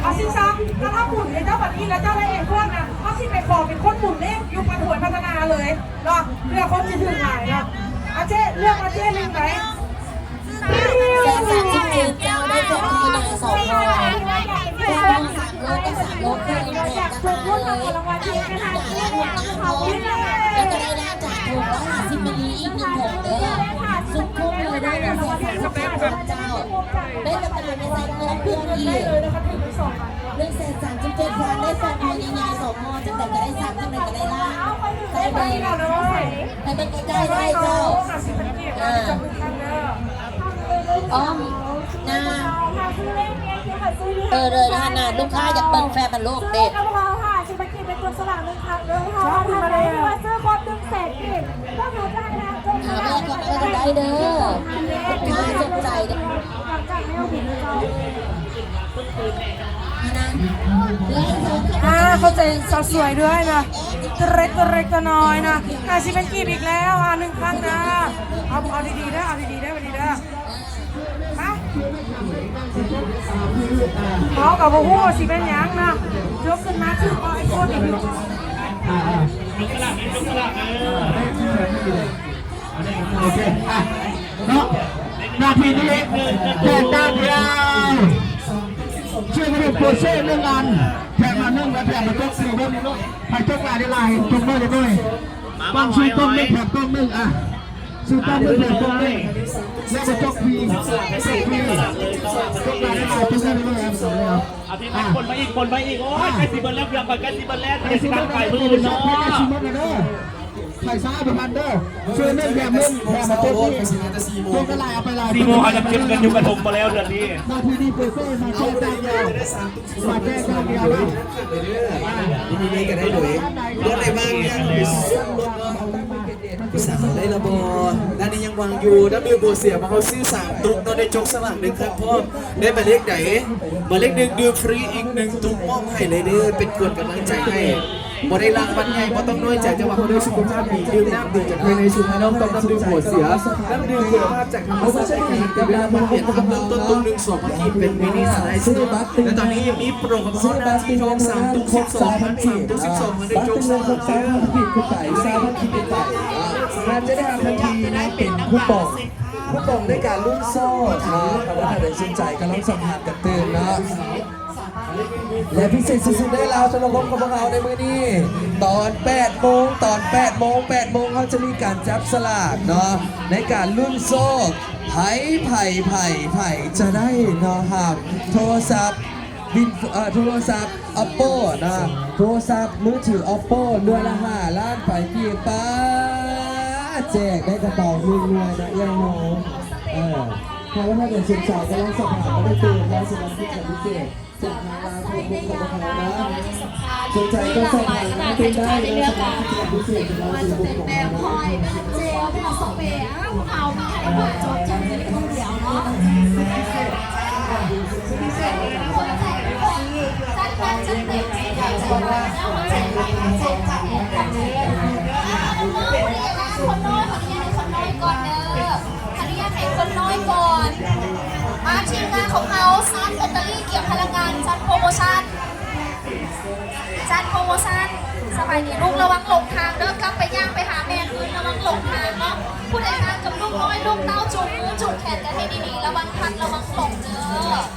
ເອົາສິບສາມ ຖ້າເຮົາໝູນໃຫ້ເຈົ້າແບບນີ້ແລ້ວເຈົ້າໄດ້ເອງພວກນະ ເຮົາຊິໄປຂໍເປັນຄົນໝູນເລກຢູ່ປະທວຍພັດທະນາເລີຍເນາະ ເພື່ອຄົນຊິຖືກຫຼາຍເນາະ. ອາເຈ້ ເລືອກມາເຈ້ໜຶ່ງໃດ. ແສນສາມສິບເຈັດ ເຈົ້າ ໄດ້ເປັນທີ່ນາຍສອງໂລ ແລ້ວກໍສາມໂລຄຶ່ງແຖມກັນມາເລີຍ ອັນນີ້ນາຍຫົກນາຍພໍ່ ແລ້ວກໍໄດ້ນາຈາກທຸກຮ້ອຍຫ້າສິບມິນລີອີກໜຶ່ງຖົງເດີ ສຸດຄຸ້ມເລີຍເດີ ໜຶ່ງແສນສາມສິບເຈັດພັນເຈົ້າ ໄດ້ກັບຕະຫຼາດໃນສາຍເງິນເພື່ອນອີກ ໜຶ່ງແສນສາມສິບເຈັດພັນ ໄດ້ສອງໝໍໃຫຍ່ໆ ສອງໝໍ ຈັ່ງໃດກໍໄດ້ຊັບ ຈັ່ງໃດກໍໄດ້ລາບ ໃສ່ເບີ ໃຫ້ເບິ່ງໃກ້ໆ ໄດ້ເຈົ້າ ອ່າ ອ້ອມ ນາ ເອີ ເດີ ນາ ນາ ລູກຄ້າຢາກເບິ່ງແຟ້ນນະລູກເດ້ ກັບເຮົາ ຫ້າສິບພັນກີບ ເປັນຕົວສະຫຼາກໜຶ່ງຄັ້ງເດີ ຖ້າທ່ານໃດທີ່ວ່າຊື້ຄົບໜຶ່ງແສນກີບ ພວກເຮົາຈະໃຫ້ທ່ານຕົວສະຫຼາກໜຶ່ງຄັ້ງ ໄດ້ເດີ ລູກຄ້າສົນໃຈເດີ ອ່າ ຂອບໃຈສາວສວຍດ້ວຍນະ ຕົວເລັກ ຕົວເລັກ ຕົວນ້ອຍນະ ຫ້າສິບພັນກີບອີກແລ້ວ ອ່າ ໜຶ່ງຄັ້ງນະ ເອົາ ເອົາດີໆເດີ ເອົາດີໆເດີ ບາດນີ້ເດີ. ເຮົາກໍບໍ່ຮູ້ວ່າຊິແມ່ນຫຍັງນະ ຍົກຂຶ້ນມາຖືກບໍ່ໄອ້ໂຄດນີ້ ອ່າໆ ຍົກສະຫຼາກ ຍົກສະຫຼາກ ເອີ ໂອເຄ ອ່ະ ເນາະ ນາທີນີ້ແຈກຕາດຽວ ຊື່ມະນຸດໂປເຊ່ໜຶ່ງອັນ ແຖມມາໜຶ່ງ ແລ້ວແຖມມາຕົກສີ່ເບິ່ງນີ້ເນາະ ໃຜຕົກຫຼາຍໄດ້ຫຼາຍ ຕົກໜ້ອຍໄດ້ໜ້ອຍ ມາ ຟັງຊື່ກ້ອງໜຶ່ງ ແຖມກ້ອງໜຶ່ງ ອ່ະ ຊື້ຕ້ອງເບິ່ງແຖມຕ້ອງເບິ່ງ ແລ້ວກໍຈົກຟຣີ ຈົກຟຣີ ຈົກຫຼາຍໄດ້ຫຼາຍ ຈົກໜ້ອຍໄດ້ໜ້ອຍ ເອົາ ເອົາ ເອົາ ອ່ະ ຄົນມາອີກ ຄົນມາອີກ ໂອ້ຍ ອ່ະ ໃກ້ຊິເບິດແລ້ວ ເຄື່ອງຂ້ອຍໃກ້ຊິເບິດແລ້ວ ໃກ້ຊິໝົດແລ້ວເນາະ ໃກ້ຊິໝົດແລ້ວເດີ ໃຜຊ້າບໍ່ທັນເດີ ຊື້ໜຶ່ງແຖມໜຶ່ງ ແຖມມາຕົກນີ້ ຕົກໄດ້ຫຼາຍເອົາໄປຫຼາຍ ສີ່ໂມງເຮົາຈະເກັບເງິນຢູ່ກະທົງບໍ່ແລ້ວເດືອນນີ້ ນາທີນີ້ໂປເຊ່ມາແຈກຢ່າງດຽວ ມາແຈກຢ່າງດຽວເນາະ ອ່າ ນີ້ໆ ກໍໄດ້ໂດຍ ລົດໄດ້ບ້າງຢ່າງ ຜູ້ສາວໄດ້ລະບໍ່? ດ້ານນີ້ຍັງວ່າງຢູ່ ນ້ຳດື່ມບໍ່ເສຍ ເພາະເຮົາຊື້ສາມຕຸກເນາະ ໄດ້ຈົກສະຫຼາກໜຶ່ງຄັ້ງພ້ອມ ໄດ້ໝາຍເລກໃດ? ໝາຍເລກໜຶ່ງ ດື່ມຟຣີອີກໜຶ່ງຕຸກ ມອບໃຫ້ເລີຍເດີ ເປັນຂວັນກຳລັງໃຈໃຫ້ ບໍ່ໄດ້ລາງວັນໃຫຍ່ ບໍ່ຕ້ອງນ້ອຍໃຈ ແຕ່ວ່າເຮົາໄດ້ສຸຂະພາບດີ ດື່ມນ້ຳດີຈາກພາຍໃນສູ່ພາຍນອກ ຕ້ອງນ້ຳດື່ມບໍ່ເສຍ ນ້ຳດື່ມຄຸນນະພາບຈາກທຳມະຊາດ ໃນການທີ່ເວລາມາປ່ຽນ ເລີ່ມຕົ້ນຕຸກໜຶ່ງ ສອງພັນກີບ ເປັນມິນິໄຊສ໌ ແລະຕອນນີ້ມີໂປຣໂມຊັນ ຊື້ບັດ ນາທີທອງສາມຕຸກ ສອງພັນ ສາມຕຸກ ສິບສອງພັນ ໄດ້ຈົກສະຫຼາກເດີ ສາມພັນກີບຂຶ້ນໄປ ສາມພັນກີບຂຶ້ນໄປ ທ່ານຈະໄດ້ຮັບທັນທີນະ ເປັນຄູປອງ ຄູປອງໃນການລຸ້ນໂຊຄເນາະ ຖ້າວ່າທ່ານໃດສົນໃຈກໍລອງສອບຖາມກັນຕື່ມເນາະ ແລະພິເສດສຸດໆເດີລາວສະມາຄົມຂອງພວກເຮົາໃນມື້ນີ້ ຕອນແປດໂມງ ຕອນແປດໂມງ ແປດໂມງ ເຮົາຈະມີການຈັບສະຫຼາກເນາະ ໃນການລຸ້ນໂຊ ໃຜ ໃຜ ໃຜ ໃຜຈະໄດ້ເນາະ ຫາບໂທລະສັບ ບິນ ເອີ ໂທລະສັບ Oppo ນະ ໂທລະສັບມືຖື Oppo ໜ່ວຍລະຫ້າລ້ານປາຍກີບ ປາດ ແຈກໄດ້ກະເປົາໜຶ່ງໜ່ວຍນະ ເອື້ອຍເຮົາ ເອີ ຖ້າວ່າທ່ານໃດສົນໃຈກະລອງສອບຖາມມາໄດ້ຕື່ມນະ ສຳລັບສິດທິພິເສດຈາກທາງລາວຂອງພວກເຮົານະ ສົນໃຈກະສອບຖາມມາໄດ້ຕື່ມໄດ້ນະ ສຳລັບສິດທິພິເສດຈາກທາງລາວຂອງພວກເຮົານະ ຄົນນ້ອຍ ຂໍອະນຸຍາດໃຫ້ຄົນນ້ອຍກ່ອນເດີ ຂໍອະນຸຍາດໃຫ້ຄົນນ້ອຍກ່ອນ ມາ ທີມງານຂອງເຮົາ ຊາດແບັດເຕີຣີ ກຽມພະລັງງານ ຈັດໂປຣໂມຊັນ ຈັດໂປຣໂມຊັນ ສະບາຍດີລູກ ລະວັງຫຼົງທາງເດີ ກັບໄປຍ່າງໄປຫາແມ່ຄືນ ລະວັງຫຼົງທາງເນາະ ຜູ້ໃດມາກັບລູກນ້ອຍ ລູກເຕົ້າ ຈູງມືຈູງແຂນກັນໃຫ້ດີໆ ລະວັງພັດ ລະວັງຫຼົງເດີ.